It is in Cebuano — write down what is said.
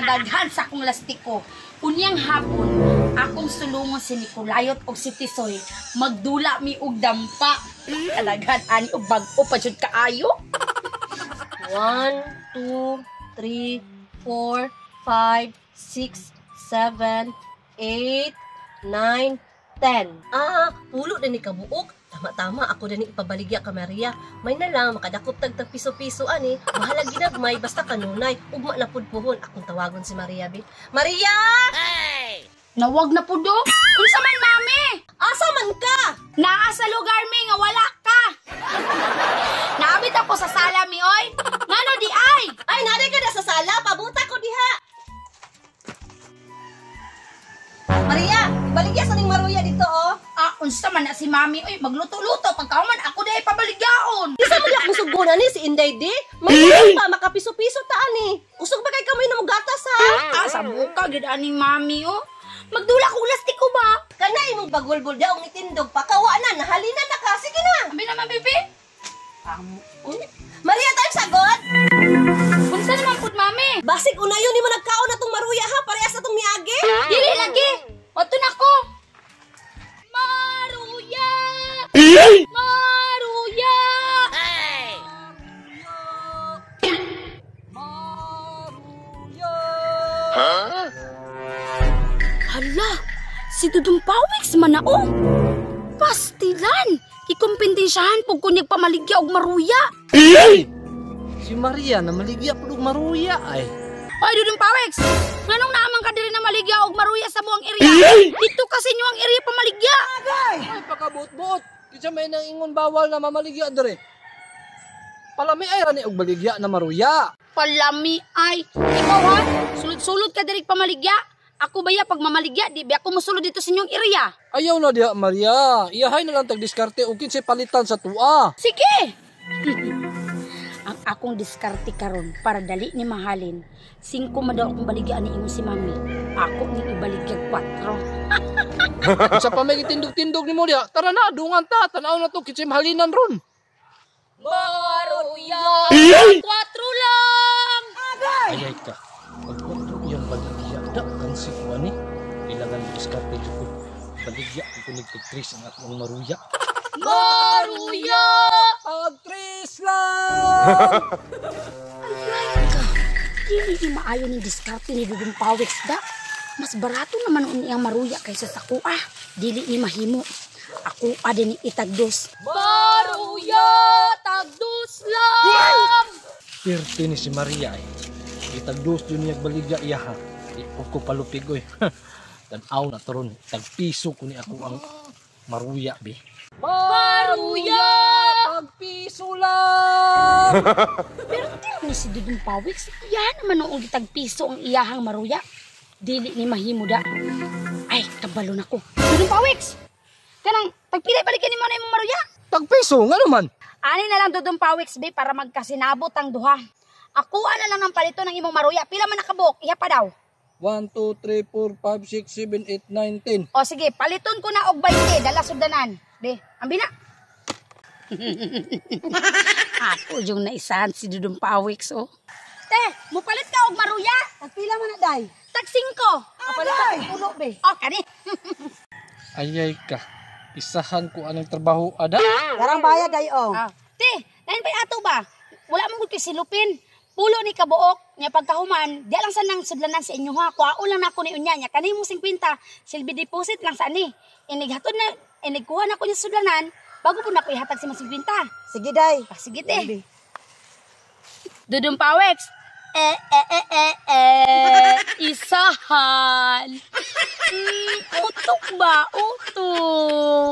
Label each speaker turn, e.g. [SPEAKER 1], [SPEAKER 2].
[SPEAKER 1] Kadaghan sa akong lastiko. Unyang hapon, akong sulungon si Nicolayot og si Tisoy, magdula mi og dampa. Kadaghan ani og bag-o pa jud kaayo.
[SPEAKER 2] 1, 2, 3, 4, 5, 6, 7, 8, 9, 10. Ah, pulo na ni kabuok. Tama-tama, ako na ni ipabaligya ka Maria. May na lang, makadakop tag tag piso-piso ani. Bahala ginagmay, basta kanunay. Ugma na pud puhon. Akong tawagon si Maria, bi. Maria!
[SPEAKER 1] Nawag na pud do. Unsa man, mami?
[SPEAKER 2] Asa man ka?
[SPEAKER 1] Naa sa lugar mi nga wala ka. Naabit ako sa sala mi oy. Ngano di ay?
[SPEAKER 2] Ay, naday ka na sa sala. Pabuta ko diha. Maria, ibaligya sa ning maruya dito, oh.
[SPEAKER 1] Ah, unsa man na si mami oy, magluto-luto pagkauman ako dahil pabaligyaon.
[SPEAKER 2] Di sa mga akong sugunan ni si Inday di. May pa makapiso-piso ta ani. Kusog ba kay kamay na mo gatas ha?
[SPEAKER 1] Ah, sa buka gid aning mami oh. Magdula ko lastiko ba?
[SPEAKER 2] Kana imong bagulbol daong itindog pakawa na nahalina na ka. Sige na.
[SPEAKER 1] Abi naman bibi. Amo. Uy,
[SPEAKER 2] Maria, tayo sagot.
[SPEAKER 1] Unsa naman pud mami?
[SPEAKER 2] Basig unayon nimo nagkaon na tong maruya ha, parehas na tong miagi.
[SPEAKER 1] Dili lagi. Wato na ko. Maruya! Maruya!
[SPEAKER 3] Maruya!
[SPEAKER 1] Hala, si Dudong Pawiks man na oh. Pastilan! Ikumpintensyahan pug kunyag pamaligya og maruya.
[SPEAKER 3] Si Maria na maligya pud og maruya ay.
[SPEAKER 1] Oy, Dudong Pawiks! Nganong naamang ka diri na maligya og maruya sa buong area? Dito kasi nyo ang area pamaligya.
[SPEAKER 3] Ay pakabuot-buot. Kinsa may nang ingon bawal na mamaligya dere. Palami ay rani og baligya na maruya.
[SPEAKER 1] Palami ay. Ikaw ha, sulod-sulod ka diri pamaligya. Ako baya pag mamaligya, di ba ako musulod dito sa inyong area?
[SPEAKER 3] Ayaw na diha Maria. Iyahay na lang tag diskarte og kinsay palitan sa tua.
[SPEAKER 1] Sige! Ang akong diskarte karon para dali ni mahalin. 5 man daw akong baligya ni ingon si mami. Ako ni ibaligyag 4.
[SPEAKER 3] Unsa pa may gitindog-tindog nimo diha? Tara na, dungan ta. Tan-aw na to kinsay mahalinan ron.
[SPEAKER 1] Maruya! 4 lang!
[SPEAKER 3] Ayay ka. Pag kwatro iyang baligya da kan si kuan ni. Kailangan diskarte jud ko. Baligya ko kunig tag tres ang akong maruya.
[SPEAKER 1] Maruya!
[SPEAKER 3] Tag tres lang.
[SPEAKER 1] Ay ka. Dili ni maayo ning diskarte ni Dudong Pawiks da. Mas barato naman ang iyang maruya kaysa sa kuha. Dili ni mahimo. Ako adin ni itagdos. Maruya! Tagdos lang!
[SPEAKER 3] Pirti ni si Maria ay. Gitagdos jud niya baligya iya ha. Di ko palupig oy. Tan-aw na to ron. Tag piso ko ni ako ang maruya bi.
[SPEAKER 1] Maruya!
[SPEAKER 3] Tag piso lang.
[SPEAKER 1] Pero ni si Dudong Pawiks, iya naman noong gitag piso ang iyahang maruya. Dili ni mahimo da. Ay, kabalo na ko. Dudong Pawiks! Kanang, tagpila balikan ni mo na imong maruya.
[SPEAKER 3] Tag piso nga naman.
[SPEAKER 1] Ani na lang Dudong Pawiks, be, para magkasinabot ang duha. Ako na lang ang palito ng imong maruya. Pila man nakabuk, iya pa daw.
[SPEAKER 3] 1 2 3 4 5 6 7 8 9 10.
[SPEAKER 1] O sige, paliton ko na og 20, dala sudanan. Be, ambi na. Ako yung naisahan si Dudong Pawiks, oh. Te, mupalit ka og maruya.
[SPEAKER 2] Tagpila man na day.
[SPEAKER 1] Tag 5.
[SPEAKER 2] Apalit pulo be.
[SPEAKER 1] O, kani.
[SPEAKER 3] Ayay ka. Isahan ko anang trabaho ada.
[SPEAKER 2] Darang bayad day oh.
[SPEAKER 1] Ah. Te, lain pa'y ato ba? Wala mong gud kay silupin. Pulo ni kabuok, nya pagkahuman, di lang sa nang sudlanan sa inyo ha. Kuhaon lang nako ni unya nya. Kani mo 50, silbi deposit lang sa ani. Inighatod na, inigkuha na ko niya sudlanan, bago po nako ihatag si mga 50.
[SPEAKER 2] Sige day.
[SPEAKER 1] Ah, sige te. Dudong Pawex. Eh, eh, eh, eh, eh. Isahan. Utok ba? Utok.